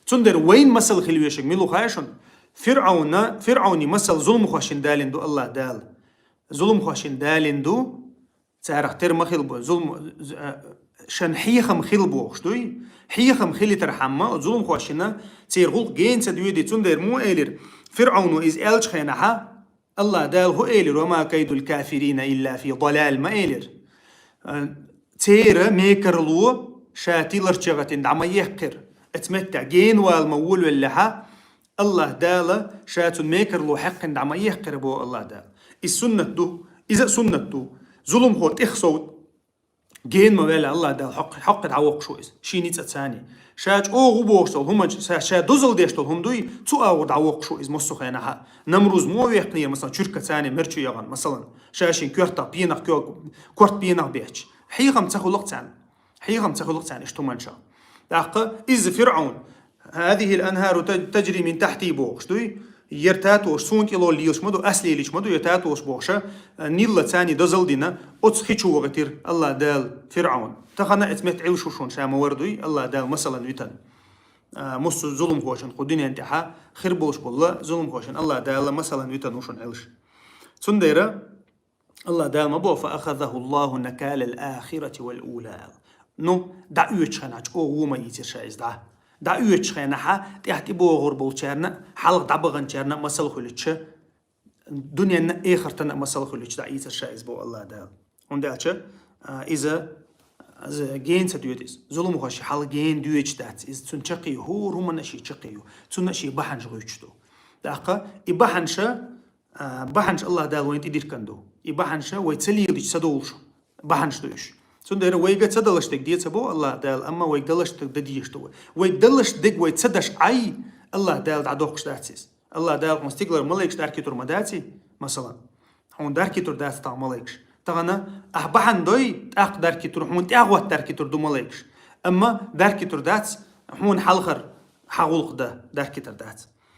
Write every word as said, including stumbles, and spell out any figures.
Цундера вайна масал хила вешаг мила ву хаьий шуна? ФирӀавна, ФирӀавна масал зуламхошна далийна ду АллахӀ Дала. Зуламхошна далийна ду, царах тера ма хилба, зулам, з-, а, шун хьехам хилба бохуш дуй. Хьехам хилийтархьама, зуламхошна церан гӀуллакх гена ца доьдий, цундера мо элира, ФирӀавна иза аьллачу хенахьа, АллахӀ Дала хӀу элира: «Ва ма кайдул кафирина илла фи далал», ма элира. А, церан мекарло ша тиларча гӀатин дӀа ма еккхира. Эцу меттехь гена вала ма волавеллехьа, АллахӀ Дала ша цунна мекарло хьаькхина дӀа ма еккхира, боху АллахӀ Дала. Иза суннат ду, иза а суннат ду. Зуламхо тӀех сов гена ма ваьлла, АллахӀ Дала хьокх-, хьокхе дӀавоккхуш ву иза, шен ницкъаца царний. Ша чӀогӀа ву бохуш долу хӀуманча, ша, ша дозалла деш долу хӀума дуй, цу агӀор дӀавоккхуш ву иза массо а хенахьа. Намруз мо вехкнера, масалан, чуьрка царний мер чу яхана, масалан, ша шен коьртах пенах кё-, корта пенах бетташ. Хьехам ца хуьлу-кх царна. Хьехам ца хуьлу-кх царна иштта хӀуманчах. ТӀаккха иза ФирӀавн, «Хазихил анхару та-, таджри мин тахьти», бохуш дуй, яра татош суна тӀело лелаш ма ду, ас лелийча ма ду, яра татош бохуша, Нилла царний дозалла дина, оцу хи чу вахийтира АллахӀ Дала ФирӀавн. Тахана эцу метта Ӏилуш ву шуна, ша ма вара дуй, АллахӀ Дала масалан витан. А, массо а зуламхошна кху дуьнен тӀехьа хир болуш болла зуламхошна АллахӀ Дала масалан витан ву шуна Ӏилуш. Цундела АллахӀ Дала ма боху: «Фа ахазахуллаху накалал ахирати вал ула», аьлла. Ну, дӀаоьцучу хенахь чӀогӀа ву ма йийцира ша иза дӀа. ДӀаоьцучу хенахьа тӀаьхьа тӀебогӀур болчарна, хьалха дӀабаханчарна масал хуьлучу, дуьненна а, эхартана а масал хуьлучу дӀаийцира ша иза, боху АллахӀ Дала. ХӀунда аьлча, а, иза, иза гена ца доьду иза. Зуламхоша хьалха гена доьдуш дац иза. Цунна чаккхе ю, хӀора хӀуманна а шен чаккхе ю. Цунна а шен бахьанаш гӀуьттуш ду. ТӀаккха и бахьанаша, а, бахьанаш АллахӀ Дала вайна тӀедиркан ду. И бахьанаша вай ца лелийча ца довлуш бахьанаш ду уьш. Цундела вайга ца далаш дерг де ца боху АллахӀ Дала, амма вайга далаш дерг дан дезаш ду вай. Вайга далаш дерг вай ца даш Ӏай, АллахӀ Дала дӀадоккхуш дац иза. АллахӀ Дала хьуна стигалара малайкаш даркийттур ма даций, масалан. Хьуна даркийттур дац тахана малайкаш. Тахана ахь бахьана дой, тӀаккха даркийттур, хьуна тӀаьхьа гӀотта даркийттур ду малайкаш. Амма даркийттур дац, хьуна хьалхара хьан гӀуллакх дан даркийттур дац.